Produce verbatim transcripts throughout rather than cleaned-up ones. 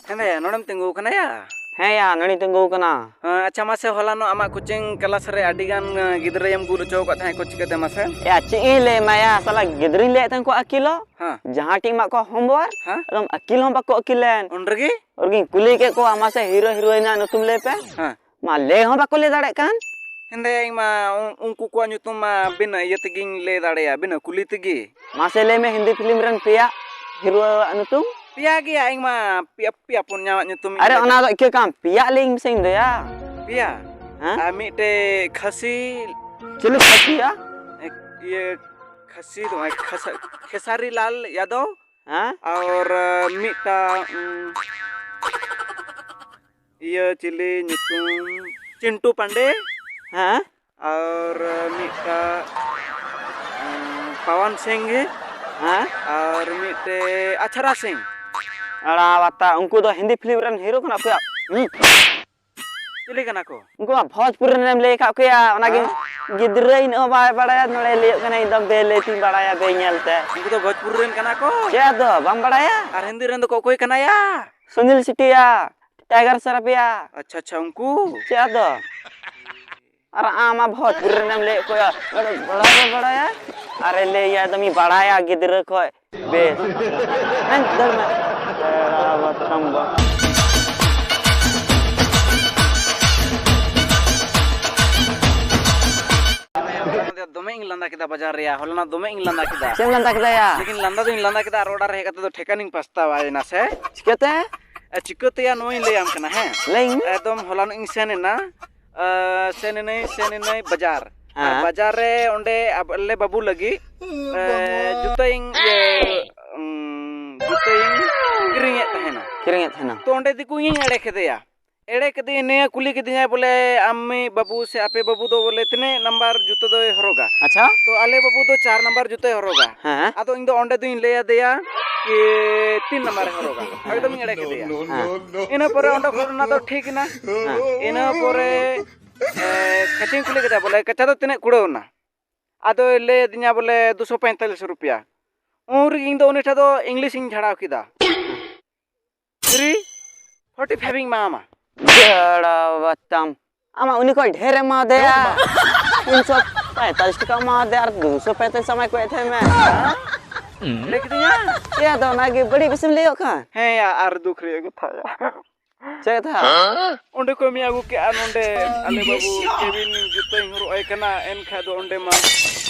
ᱦᱮᱸ ᱫᱟᱭᱟ, ᱱᱚᱰᱮᱢ ᱛᱤᱸᱜᱩ ᱟᱠᱟᱱᱟ ᱭᱟ? ᱦᱮᱸ ᱭᱟ, ᱱᱚᱰᱮᱧ ᱛᱤᱸᱜᱩ ᱟᱠᱟᱱᱟ᱾ ᱦᱮᱸ, ᱟᱪᱪᱷᱟ, ᱢᱟᱥᱮ, ᱦᱚᱞᱟᱱᱚᱜ ᱟᱢᱟᱜ ᱠᱳᱪᱤᱝ ᱠᱞᱟᱥ ᱨᱮ ᱟᱹᱰᱤ ᱜᱟᱱ, ᱮᱸ, ᱜᱤᱫᱽᱨᱟᱹᱭᱮᱢ ᱜᱩᱞ ᱦᱚᱪᱚ ᱟᱠᱟᱫ ᱛᱟᱦᱮᱸᱫ ᱠᱚ, ᱪᱤᱠᱟᱹᱛᱮ ᱢᱟᱥᱮ? ᱮᱭᱟ, ᱪᱮᱫ ᱤᱧ ᱞᱟᱹᱭ ᱟᱢᱟ ᱭᱟ, ᱥᱟᱞᱟ ᱜᱤᱫᱽᱨᱟᱹᱧ ᱞᱟᱹᱭᱮᱫ ᱛᱟᱦᱮᱸᱫ ᱠᱚ ᱟᱹᱠᱤᱞᱚᱜ᱾ ᱦᱮᱸ᱾ ᱡᱟᱦᱟᱸ ᱴᱷᱮᱡ ᱮᱢᱟᱜ ᱠᱚᱣᱟ ᱦᱳᱢᱣᱟᱨᱠ, ᱦᱮᱸ᱾ ᱮᱠᱫᱚᱢ ᱟᱹᱠᱤᱞ ᱦᱚᱸ ᱵᱟᱠᱚ ᱟᱹᱠᱤᱞᱮᱱ᱾ ᱩᱱ ᱨᱮᱜᱮ? ᱩᱱ ᱨᱮᱜᱤᱧ ᱠᱩᱞᱤ ᱠᱮᱫ ᱠᱚᱣᱟ, "ᱢᱟᱥᱮ ᱦᱤᱨᱳ ᱦᱤᱨᱳᱭᱤᱱᱟᱜ ᱧᱩᱛᱩᱢ ᱞᱟᱹᱭ ᱯᱮ᱾" ᱦᱮᱸ᱾ ᱢᱟ ᱞᱟᱹᱭ ᱦᱚᱸ ᱵᱟᱠᱚ ᱞᱟᱹᱭ ᱫᱟᱲᱮᱭᱟᱜ ᱠᱟᱱ᱾ ᱦᱮᱸᱫᱮ, ᱤᱧ ᱢᱟ ᱩᱱ-, ᱩᱱᱠᱩ ᱠᱚᱣᱟᱜ ᱧᱩᱛᱩᱢ ᱢᱟ ᱵᱤᱱᱟᱹ ᱤᱭᱟᱹ ᱛᱮᱜᱮᱧ ᱞᱟᱹᱭ ᱫᱟᱲᱮᱭᱟᱜᱼᱟ, ᱵᱤᱱᱟᱹ ᱠᱩᱞᱤ ᱛᱮᱜᱮ᱾ ᱢᱟᱥᱮ ᱞᱟᱹᱭ ᱢᱮ, ᱦᱤᱱᱫᱤ ᱯᱷᱤᱞᱢ ᱨᱮᱱ ᱯᱮᱭᱟ ᱦᱤᱨᱳᱣᱟᱜ ᱧᱩᱛᱩᱢ? ᱯᱮᱭᱟ ᱜᱮᱭᱟ, ᱤᱧ ᱢᱟ ᱯᱮᱭᱟ, ᱯᱮᱭᱟ ᱯᱩᱱᱭᱟᱣᱟᱜ ᱧᱩᱛᱩᱢ ᱤᱧ ᱟᱨᱮ, ᱞᱟᱹᱭ ᱚᱱᱟ ᱫᱟ᱾ ᱫᱚ ᱤᱠᱟᱹ ᱠᱟᱢ, ᱯᱮᱭᱟ ᱞᱟᱹᱭ ᱢᱮᱥᱮ ᱤᱧ ᱫᱚᱭᱟ᱾ ᱯᱮᱭᱟ? ᱦᱮᱸ? ᱟᱨ ᱢᱤᱫᱴᱮᱡ ᱠᱷᱟᱹᱥᱤ᱾ ᱪᱤᱞᱤ ᱠᱷᱟᱹᱥᱤᱭᱟ? ᱮ, ᱤᱭᱟᱹ, ᱠᱷᱟᱹᱥᱤ ᱫᱚ ᱵᱟᱝ, ᱠᱷᱟᱥᱟ-, ᱠᱷᱮᱥᱟᱨᱤ ᱞᱟᱞ ᱭᱟᱫᱚᱵ᱾ ᱦᱮᱸ? ᱟᱨ, ᱟ, ᱢᱤᱫᱴᱟᱝ, ᱩᱸ, ᱤᱭᱟᱹ, ᱪᱤᱞᱤ ᱧᱩᱛᱩᱢ? ᱪᱤᱱᱴᱩ ᱯᱟᱱᱰᱮ᱾ ᱦᱮᱸ? ᱟᱨ ᱢᱤᱫᱴᱟᱝ, ᱩᱸ, ᱯᱟᱣᱟᱱ ᱥᱤᱝ᱾ ᱦᱮᱸ? ᱟᱨ ᱢᱤᱫᱴᱮᱡ ᱟᱪᱷᱨᱟ ᱥᱤᱝ᱾ ᱟᱲᱟ ᱵᱟᱛᱟ, ᱩᱱᱠᱩ ᱫᱚ ᱦᱤᱱᱫᱤ ᱯᱷᱤᱞᱢ ᱨᱮᱱ ᱦᱤᱨᱳ ᱠᱟᱱᱟ ᱠᱚ ᱭᱟ᱾ ᱦᱩᱸ᱾ ᱪᱤᱞᱤ ᱠᱟᱱᱟ ᱠᱚ? ᱩᱱᱠᱩ ᱢᱟ ᱵᱷᱳᱡᱽᱯᱩᱨᱤ ᱨᱮᱱᱮᱢ ᱞᱟᱹᱭ ᱟᱠᱟᱫ ᱠᱚᱭᱟ, ᱚᱱᱟᱜᱮ᱾ ᱦᱮᱸ? ᱜᱤᱫᱽᱨᱟᱹ ᱤᱱᱟᱹᱜ ᱦᱚᱸ ᱵᱟᱭ ᱵᱟᱲᱟᱭᱟ, ᱱᱚᱰᱮ ᱞᱟᱹᱭᱚᱜ ᱠᱟᱱᱟ ᱮᱠᱫᱚᱢ ᱵᱮ ᱞᱟᱹᱭ ᱛᱤᱧ ᱵᱟᱲᱟᱭᱟ ᱵᱮ ᱧᱮᱞ ᱛᱮ᱾ ᱩᱱᱠᱩ ᱫᱚ ᱵᱷᱳᱡᱽᱯᱩᱨᱤ ᱨᱮᱱ ᱠᱟᱱᱟ ᱠᱚ᱾ ᱪᱮᱫ ᱟᱫᱚ ᱵᱟᱢ ᱵᱟᱲᱟᱭᱟ? ᱟᱨ ᱦᱤᱱᱫᱤ ᱨᱮᱱ ᱫᱚᱠᱚ ᱚᱠᱚᱭ ᱠᱟᱱᱟ ᱭᱟ? ᱥᱩᱱᱤᱞ ᱥᱤᱴᱤᱭᱟ, ᱴᱟᱭᱜᱟᱨ ᱥᱟᱨᱟᱯᱤᱭᱟ᱾ ᱟᱪᱪᱷᱟ, ᱟᱪᱪᱷᱟ, ᱩᱱᱠᱩ? ᱪᱮᱫ ᱟᱫᱚ? ᱟᱨ ᱟᱢ ᱢᱟ ᱵᱷᱳᱡᱽᱯᱩᱨᱤ ᱨᱮᱱᱮᱢ ᱞᱟᱹᱭᱮᱫ ᱠᱚᱭᱟ, ᱵᱟᱲᱟᱭ ᱵᱟᱲᱟᱭᱟ? ᱟᱨᱮ ᱞᱟᱹᱭᱟ ᱫᱚᱢᱤᱧ ᱵᱟᱲᱟᱭᱟ ᱜᱤᱫᱽᱨᱟᱹ ᱠᱷᱚᱡ᱾ ᱵᱮᱥ᱾ ᱦᱮᱸ, ᱫᱟᱹᱲ ᱢᱮ᱾ ᱵᱮᱲᱟ ᱵᱚᱛᱚᱢ ᱵᱚ᱾ ᱫᱚᱢᱮ ᱤᱧ ᱞᱟᱸᱫᱟ ᱠᱮᱫᱟ ᱵᱟᱡᱟᱨ ᱨᱮᱭᱟ, ᱦᱚᱞᱟᱱᱟᱜ ᱫᱚᱢᱮ ᱤᱧ ᱞᱟᱸᱫᱟ ᱠᱮᱫᱟ᱾ ᱪᱮᱫ ᱮᱢ ᱞᱟᱸᱫᱟ ᱠᱮᱫᱟ ᱭᱟ? ᱞᱮᱠᱤᱱ ᱞᱟᱸᱫᱟ ᱫᱚᱧ ᱞᱟᱸᱫᱟ ᱠᱮᱫᱟ ᱟᱨ ᱚᱲᱟᱜ ᱨᱮ ᱦᱮᱡ ᱠᱟᱛᱮ ᱫᱚ ᱴᱷᱮᱠᱟᱱᱤᱧ ᱯᱟᱥᱛᱟᱣᱟᱭᱮᱱᱟ ᱥᱮ᱾ ᱪᱤᱠᱟᱹᱛᱮ? ᱮ, ᱪᱤᱠᱟᱹᱛᱮᱭᱟ ᱱᱚᱣᱟᱧ ᱞᱟᱹᱭᱟᱢ ᱠᱟᱱᱟ, ᱦᱮᱸ? ᱞᱟᱹᱭ ᱢᱮ᱾ ᱮᱠᱫᱚᱢ ᱦᱚᱞᱟᱱᱚᱜ ᱤᱧ ᱥᱮᱱ ᱮᱱᱟ, ᱮ, ᱥᱮᱱ ᱮᱱᱟᱹᱧ, ᱥᱮᱱ ᱮᱱᱟᱹᱧ ᱵᱟᱡᱟᱨ᱾ ᱟᱨ ᱦᱮᱸ᱾ ᱵᱟᱡᱟᱨ ᱨᱮ ᱚᱸᱰᱮ ᱟᱵ-, ᱟᱞᱮ ᱵᱟᱹᱵᱩ ᱞᱟᱹᱜᱤᱫ, ᱮ, ᱡᱩᱛᱟᱹᱧ, ᱤᱭᱟᱹ, ᱩᱸ, ᱡᱩᱛᱟᱹᱧ ᱠᱤᱨᱤᱧᱮᱫ ᱛᱟᱦᱮᱱᱟ᱾ ᱠᱤᱨᱤᱧᱮᱫ ᱛᱟᱦᱮᱱᱟ᱾ ᱛᱚ ᱚᱸᱰᱮ ᱫᱤᱠᱩ ᱤᱧᱤᱧ ᱮᱲᱮ ᱠᱮᱫᱮᱭᱟ᱾ ᱮᱲᱮ ᱠᱮᱫᱮᱭᱟᱹᱧ, ᱱᱤᱭᱟᱹ ᱠᱩᱞᱤ ᱠᱤᱫᱤᱧᱟᱭ ᱵᱚᱞᱮ, "ᱟᱢᱤᱡ ᱵᱟᱹᱵᱩ ᱥᱮ ᱟᱯᱮ ᱵᱟᱹᱵᱩ ᱫᱚ ᱵᱚᱞᱮ ᱛᱤᱱᱟᱹᱜ ᱱᱟᱢᱵᱟᱨ ᱡᱩᱛᱟᱹ ᱫᱚᱭ ᱦᱚᱨᱚᱜᱟ?" ᱟᱪᱪᱷᱟ᱾ ᱛᱚ ᱟᱞᱮ ᱵᱟᱹᱵᱩ ᱫᱚ ᱪᱟᱨ ᱱᱟᱢᱵᱟᱨ ᱡᱩᱛᱟᱹᱭ ᱦᱚᱨᱚᱜᱟ᱾ ᱦᱮᱸ᱾ ᱟᱫᱚ ᱤᱧ ᱫᱚ ᱚᱸᱰᱮ ᱫᱚᱧ ᱞᱟᱹᱭ ᱟᱫᱮᱭᱟ ᱠᱤ ᱛᱤᱱ ᱱᱟᱢᱵᱟᱨᱮ ᱦᱚᱨᱚᱜᱟ᱾ ᱮᱠᱫᱚᱢᱤᱧ ᱮᱲᱮ ᱠᱮᱫᱮᱭᱟ᱾ ᱦᱮᱸ᱾ ᱤᱱᱟᱹ ᱯᱚᱨᱮ ᱚᱸᱰᱮ ᱠᱷᱚᱱ ᱚᱱᱟ ᱫᱚ ᱴᱷᱤᱠ ᱮᱱᱟ᱾ ᱦᱮᱸ᱾ ᱤᱱᱟᱹ ᱯᱚᱨᱮ, ᱮ, ᱠᱟᱪᱷᱟᱧ ᱠᱩᱞᱤ ᱠᱮᱫᱟ ᱵᱚᱞᱮ, "ᱠᱟᱪᱷᱟ ᱫᱚ ᱛᱤᱱᱟᱹᱜ ᱠᱩᱲᱟᱹᱣ ᱮᱱᱟ?" ᱟᱫᱚᱭ ᱞᱟᱹᱭ ᱟᱹᱫᱤᱧᱟ ᱵᱚᱞᱮ, "ᱫᱩᱥᱚ ᱯᱚᱸᱭᱛᱟᱞᱤᱥ ᱨᱩᱯᱤᱭᱟ᱾" ᱩᱱ ᱨᱮᱜᱮ ᱤᱧ ᱫᱚ ᱩᱱᱤ ᱴᱷᱮᱱ ᱫᱚ ᱤᱝᱞᱤᱥ ᱤᱧ ᱡᱷᱟᱲᱟᱣ ᱠᱮᱫᱟ᱾ ᱛᱷᱨᱤ ᱯᱷᱳᱨᱴᱤ ᱯᱷᱟᱭᱤᱵᱷ ᱤᱧ ᱮᱢᱟᱢᱟ᱾ ᱡᱟᱲᱟ ᱵᱟᱛᱟᱢ, ᱟᱢᱟᱜ ᱩᱱᱤ ᱠᱷᱚᱡ ᱰᱷᱮᱨ ᱮᱢᱟ ᱫᱮᱭᱟ᱾ ᱛᱤᱱᱥᱚ ᱯᱚᱸᱭᱛᱟᱞᱤᱥ ᱴᱟᱠᱟ ᱮᱢᱟ ᱫᱮᱭᱟ ᱟᱨ ᱫᱩᱥᱚ ᱯᱚᱸᱭᱛᱟᱞᱤᱥ ᱟᱢᱟᱭ ᱠᱚᱭ ᱛᱟᱦᱮᱸ ᱢᱮ᱾ ᱞᱟᱹᱭ ᱠᱤᱫᱤᱧᱟ? ᱮᱭᱟ ᱫᱚ ᱚᱱᱟᱜᱮ ᱵᱟᱹᱲᱤᱡ ᱵᱮᱥᱮᱢ ᱞᱟᱹᱭᱚᱜ ᱠᱟᱱ᱾ ᱦᱮᱸ ᱭᱟ, ᱟᱨ ᱫᱩᱠ ᱨᱮᱭᱟᱜ ᱠᱟᱛᱷᱟ ᱭᱟ᱾ ᱪᱮᱫ ᱠᱟᱛᱷᱟ? ᱚᱸᱰᱮ ᱠᱷᱚᱡ ᱢᱤᱭᱟ ᱟᱹᱜᱩ ᱠᱮᱜᱼᱟ ᱱᱚᱸᱰᱮ ᱟᱞᱮ ᱵᱟᱹᱵᱩ ᱠᱮᱵᱤᱱ ᱡᱩᱛᱟᱹᱧ ᱦᱚᱨᱚᱜ ᱟᱭ ᱠᱟᱱᱟ, ᱮᱱᱠᱷᱟᱡ ᱫᱚ ᱚᱸᱰᱮ ᱢᱟ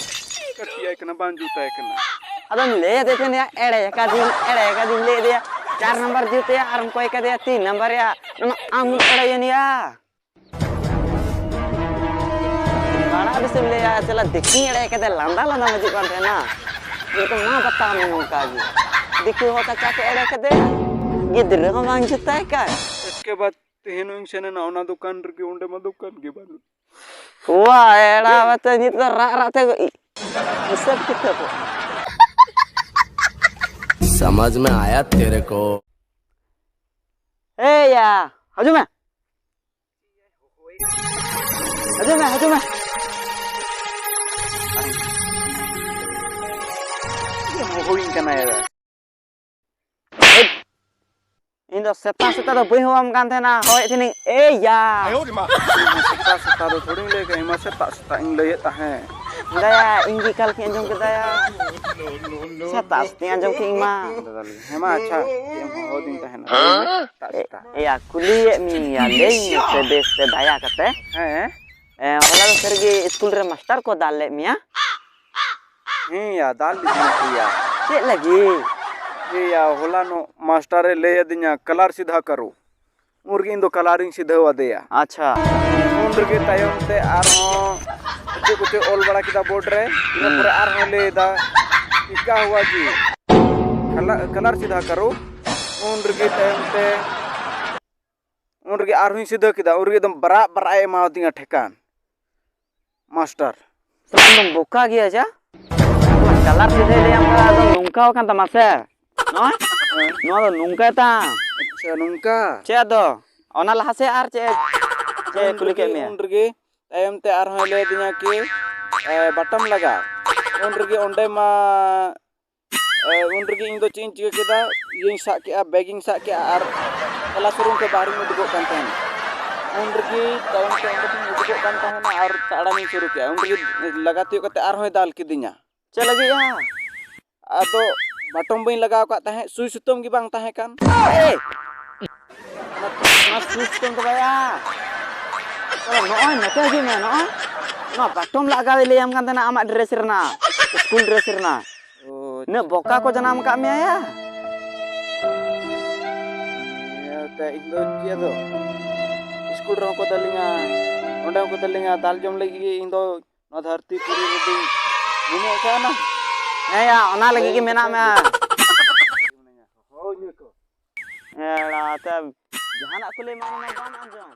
ᱠᱟᱹᱴᱤᱡ ᱟᱭ ᱠᱟᱱᱟ, ᱵᱟᱝ ᱡᱩᱛᱟᱭ ᱠᱟᱱᱟ᱾ ᱟᱫᱚᱢ ᱞᱟᱹᱭ ᱟᱫᱮ ᱛᱟᱦᱮᱱᱟ, ᱮᱲᱮ ᱟᱠᱟᱫᱤᱧ, ᱮᱲᱮ ᱟᱠᱟᱫᱤᱧ ᱞᱟᱹᱭ ᱟᱫᱮᱭᱟ, ᱪᱟᱨ ᱱᱟᱢᱵᱟᱨ ᱡᱩᱛᱟᱹᱭᱟ ᱟᱨ ᱚᱠᱚᱭ ᱠᱟᱫᱮᱭᱟ ᱛᱤᱱ ᱱᱟᱢᱵᱟᱨ ᱭᱟ, ᱚᱱᱟ ᱟᱢ ᱮᱲᱮᱭᱮᱱ ᱭᱟ᱾ ᱵᱟᱲᱟ ᱵᱮᱥᱮᱢ ᱞᱟᱹᱭᱟ, ᱪᱟᱞᱟ ᱫᱤᱠᱩᱧ ᱮᱲᱮ ᱠᱟᱫᱮ, ᱞᱟᱸᱫᱟ ᱞᱟᱸᱫᱟ ᱦᱤᱡᱩᱜ ᱠᱟᱱ ᱛᱟᱦᱮᱱᱟ᱾ ᱱᱤᱛᱚᱜ ᱢᱟ ᱵᱟᱛᱟᱣ ᱢᱮ ᱱᱚᱝᱠᱟ ᱜᱮ᱾ ᱫᱤᱠᱩ ᱦᱚᱸ ᱠᱟᱪᱟ ᱠᱚ ᱮᱲᱮ ᱠᱟᱫᱮ, ᱜᱤᱫᱽᱨᱟᱹ ᱦᱚᱸ ᱵᱟᱝ ᱡᱩᱛᱟᱭ ᱠᱟᱱ᱾ ᱮᱥᱠᱮ ᱵᱟᱫ ᱛᱮᱦᱮᱧ ᱦᱚᱸᱧ ᱥᱮᱱ ᱮᱱᱟ ᱚᱱᱟ ᱫᱚᱠᱟᱱ ᱨᱮᱜᱮ, ᱚᱸᱰᱮ ᱢᱟ ᱫᱚᱠᱟᱱ ᱜᱮ ᱵᱟᱹᱱᱩᱜ᱾ ᱣᱟ, ᱮᱲᱟ ᱵᱟᱛᱮ ᱱᱤᱛ ᱫᱚ ᱨᱟᱜ ᱨᱟᱜ ᱛᱮ ᱦᱤᱥᱟᱹᱵ ᱠᱤᱛᱟᱹᱵ᱾ समझ में आया तेरे को? ᱮᱭ ᱭᱟ, ᱦᱤᱡᱩᱜ ᱢᱮ᱾ ᱦᱤᱡᱩᱜ ᱢᱮ, ᱦᱤᱡᱩᱜ ᱢᱮ᱾ ᱦᱩᱭᱤᱧ ᱠᱟᱱᱟ ᱭᱟ᱾ ᱤᱧ ᱫᱚ ᱥᱮᱛᱟ ᱥᱮᱛᱟ ᱫᱚ ᱵᱟᱹᱧ ᱦᱚᱦᱚᱣᱟᱢ ᱠᱟᱱ ᱛᱟᱦᱮᱱᱟ, ᱦᱚᱦᱚᱭᱮᱫ ᱛᱟᱦᱮᱱᱤᱧ, "ᱮᱭ ᱭᱟ!" ᱥᱮᱛᱟ ᱥᱮᱛᱟ ᱫᱚ ᱛᱷᱚᱲᱤᱧ ᱞᱟᱹᱭ ᱠᱟᱜ, ᱤᱧ ᱢᱟ ᱥᱮᱛᱟᱜ ᱥᱮᱛᱟᱜ ᱤᱧ ᱞᱟᱹᱭᱮᱫ ᱛᱟᱦᱮᱸᱫ᱾ ᱫᱟᱭᱟ, ᱤᱧ ᱜᱮ ᱮᱠᱟᱞ ᱠᱤᱧ ᱟᱸᱡᱚᱢ ᱠᱮᱫᱟ ᱭᱟ᱾ ᱥᱮᱛᱟᱜ ᱥᱮᱛᱟᱜ ᱤᱧ ᱟᱸᱡᱚᱢ ᱠᱮᱫ ᱤᱧ ᱢᱟ᱾ ᱦᱮᱸ ᱢᱟ, ᱟᱪᱪᱷᱟ, ᱪᱮᱫ ᱮᱢ ᱦᱚᱦᱚᱣᱟᱫᱤᱧ ᱛᱟᱦᱮᱱᱟ? ᱥᱮᱛᱟᱜ ᱥᱮᱛᱟᱜ᱾ ᱮᱭᱟ, ᱠᱩᱞᱤᱭᱮᱫ ᱢᱤᱭᱟᱹᱧ ᱭᱟ, ᱞᱟᱹᱭᱟᱹᱧ ᱢᱮᱥᱮ ᱵᱮᱥ ᱛᱮ ᱫᱟᱭᱟ ᱠᱟᱛᱮ᱾ ᱦᱮᱸ? ᱮ, ᱦᱚᱞᱟ ᱫᱚ ᱥᱟᱹᱨᱤᱜᱮ ᱤᱥᱠᱩᱞ ᱨᱮ ᱢᱟᱥᱴᱟᱨ ᱠᱚ ᱫᱟᱞ ᱞᱮᱫ ᱢᱮᱭᱟ? ᱦᱮᱸ ᱭᱟ, ᱫᱟᱞ ᱞᱤᱫᱤᱧᱟ ᱠᱚ ᱭᱟ᱾ ᱪᱮᱫ ᱞᱟᱹᱜᱤᱫ? ᱦᱮᱸ ᱭᱟ, ᱦᱚᱞᱟᱱᱚᱜ ᱢᱟᱥᱴᱟᱨᱮ ᱞᱟᱹᱭ ᱟᱹᱫᱤᱧᱟ, "ᱠᱟᱞᱟᱨ ᱥᱤᱫᱷᱟ ᱠᱟᱨᱳ᱾" ᱩᱱ ᱨᱮᱜᱮ ᱤᱧ ᱫᱚ ᱠᱟᱞᱟᱨᱤᱧ ᱥᱤᱫᱷᱟᱹᱣ ᱟᱫᱮᱭᱟ᱾ ᱟᱪᱪᱷᱟ᱾ ᱩᱱ ᱨᱮᱜᱮ ᱛᱟᱭᱚᱢ ᱛᱮ ᱟᱨᱦᱚᱸ ᱪᱮᱫ ᱠᱚᱪᱚᱭ ᱚᱞ ᱵᱟᱲᱟ ᱠᱮᱫᱟ ᱵᱳᱨᱰ ᱨᱮ, ᱤᱱᱟᱹ ᱦᱩᱸ᱾ ᱯᱚᱨᱮ ᱟᱨᱦᱚᱸᱭ ᱞᱟᱹᱭ ᱮᱫᱟ, "ᱠᱤ ᱠᱟ ᱦᱩᱣᱟ ᱡᱤ? ᱠᱟᱞᱟ-, ᱠᱟᱞᱟᱨ ᱥᱤᱫᱷᱟ ᱠᱟᱨᱳ᱾" ᱩᱱ ᱨᱮᱜᱮ ᱛᱟᱭᱚᱢ ᱛᱮ, ᱩᱱ ᱨᱮᱜᱮ ᱟᱨᱦᱚᱸᱧ ᱥᱤᱫᱷᱟᱹ ᱠᱮᱫᱟ, ᱩᱱ ᱨᱮᱜᱮ ᱮᱠᱫᱚᱢ ᱵᱟᱨᱟᱜ ᱵᱟᱨᱟᱜ ᱮ ᱮᱢᱟᱣᱟᱫᱤᱧᱟ ᱴᱷᱮᱠᱟᱱ᱾ ᱢᱟᱥᱴᱟᱨ᱾ ᱥᱟᱞᱟ ᱟᱢ ᱫᱚᱢ ᱵᱚᱠᱟ ᱜᱮᱭᱟ ᱡᱟ? ᱠᱟᱞᱟᱨ ᱥᱤᱫᱷᱟᱹᱭ ᱞᱟᱹᱭᱟᱢ ᱠᱟᱱᱟ, ᱟᱫᱚ ᱱᱚᱝᱠᱟ ᱟᱠᱟᱱ ᱛᱟᱢᱟ ᱥᱮ? ᱱᱚᱣᱟ? ᱦᱮᱸ᱾ ᱱᱚᱣᱟ ᱫᱚ ᱱᱚᱝᱠᱟᱭ ᱛᱟᱢ᱾ ᱟᱪᱪᱷᱟ, ᱱᱚᱝᱠᱟ? ᱪᱮᱫ ᱟᱫᱚ? ᱚᱱᱟ ᱞᱟᱦᱟ ᱥᱮᱫ ᱟᱨ ᱪᱮᱫ, ᱪᱮᱫ ᱩᱱ ᱠᱩᱞᱤ ᱠᱮᱫ ᱨᱮᱜᱮ, ᱢᱮᱭᱟ? ᱩᱱ ᱨᱮᱜᱮ ᱛᱟᱭᱚᱢ ᱛᱮ ᱟᱨᱦᱚᱸᱭ ᱞᱟᱹᱭ ᱟᱹᱫᱤᱧᱟ ᱠᱤ, ᱮ, ᱵᱟᱴᱟᱢ ᱞᱟᱜᱟᱣ᱾ ᱩᱱ ᱨᱮᱜᱮ ᱚᱸᱰᱮ ᱢᱟ ᱮ, ᱩᱱ ᱨᱮᱜᱮ ᱤᱧ ᱫᱚ ᱪᱮᱫ ᱤᱧ ᱪᱤᱠᱟᱹ ᱠᱮᱫᱟ, ᱤᱭᱟᱹᱧ ᱥᱟᱵ ᱠᱮᱫᱼᱟ, ᱵᱮᱜᱽ ᱤᱧ ᱥᱟᱵ ᱠᱮᱫᱼᱟ ᱟᱨ ᱠᱞᱟᱥ ᱨᱩᱢ ᱠᱷᱚᱱ ᱵᱟᱦᱨᱮᱧ ᱩᱰᱩᱠᱚᱜ ᱠᱟᱱ ᱛᱟᱦᱮᱱᱟ᱾ ᱩᱱ ᱨᱮᱜᱮ ᱛᱟᱭᱚᱢ ᱛᱮ ᱚᱸᱰᱮ ᱠᱷᱚᱱᱤᱧ ᱩᱰᱩᱠᱚᱜ ᱠᱟᱱ ᱛᱟᱦᱮᱱᱟ ᱟᱨ ᱛᱟᱲᱟᱢᱤᱧ ᱥᱩᱨᱩ ᱠᱮᱜᱼᱟ᱾ ᱩᱱ ᱨᱮᱜᱮ ᱞᱟᱜᱟ ᱛᱤᱭᱳᱜ ᱠᱟᱛᱮ ᱟᱨᱦᱚᱸᱭ ᱫᱟᱞ ᱠᱤᱫᱤᱧᱟ᱾ "ᱪᱮᱫ ᱞᱟᱹᱜᱤᱫ ᱭᱟ?" ᱟᱫᱚ ᱵᱟᱴᱚᱢ ᱵᱟᱹᱧ ᱞᱟᱜᱟᱣ ᱟᱠᱟᱫ ᱛᱟᱦᱮᱸᱫ, ᱥᱩᱭ ᱥᱩᱛᱟᱹᱢ ᱜᱮ ᱵᱟᱝ ᱛᱟᱦᱮᱸ ᱠᱟᱱ᱾ ᱮᱭ! ᱚᱱᱟ, ᱚᱱᱟ ᱥᱩᱭ ᱥᱩᱛᱟᱹᱢ ᱫᱚ ᱵᱟᱭᱟ᱾ ᱛᱚᱵᱮ ᱱᱚᱜᱼᱚᱭ ᱱᱚᱛᱮ ᱦᱤᱡᱩᱜ ᱢᱮ, ᱱᱚᱜᱼᱚᱭ᱾ ᱱᱚᱣᱟ ᱵᱟᱴᱚᱢ ᱞᱟᱜᱟᱣ ᱞᱟᱹᱭᱟᱢ ᱠᱟᱱ ᱛᱟᱦᱮᱱᱟ ᱟᱢᱟᱜ ᱰᱨᱮᱥ ᱨᱮᱱᱟᱜ, ᱥᱠᱩᱞ ᱰᱨᱮᱥ ᱨᱮᱱᱟᱜ᱾ ᱚ, ᱛᱤᱱᱟᱹᱜ ᱵᱚᱠᱟ ᱠᱚ ᱡᱟᱱᱟᱢ ᱟᱠᱟᱫ ᱢᱮᱭᱟ ᱭᱟ᱾ ᱤᱭᱟᱹ, ᱛᱮ ᱤᱧ ᱫᱚ ᱪᱮᱫ ᱫᱚ? ᱥᱠᱩᱞ ᱨᱮᱦᱚᱸ ᱠᱚ ᱫᱟᱞᱤᱧᱟ, ᱚᱸᱰᱮ ᱦᱚᱸᱠᱚ ᱫᱟᱞᱤᱧᱟ, ᱫᱟᱞ ᱡᱚᱢ ᱞᱟᱹᱜᱤᱫ ᱜᱮ ᱤᱧ ᱫᱚ ᱱᱚᱣᱟ ᱫᱷᱟᱹᱨᱛᱤ ᱯᱩᱨᱤ ᱨᱮᱫᱚᱧ ᱧᱩᱢᱮᱫ ᱠᱟᱱᱟ᱾ ᱦᱮᱸ ᱭᱟ, ᱚᱱᱟ ᱞᱟᱹᱜᱤᱫ ᱜᱮ ᱢᱮᱱᱟᱜ ᱢᱮᱭᱟ᱾ ᱦᱳᱭ, ᱧᱩ ᱠᱚ᱾ ᱮᱲᱟ, ᱛᱮ ᱡᱟᱦᱟᱱᱟᱜ ᱠᱚ ᱞᱟᱹᱭ ᱢᱟ, ᱚᱱᱟ ᱵᱟᱢ ᱟᱸᱡᱚᱢ᱾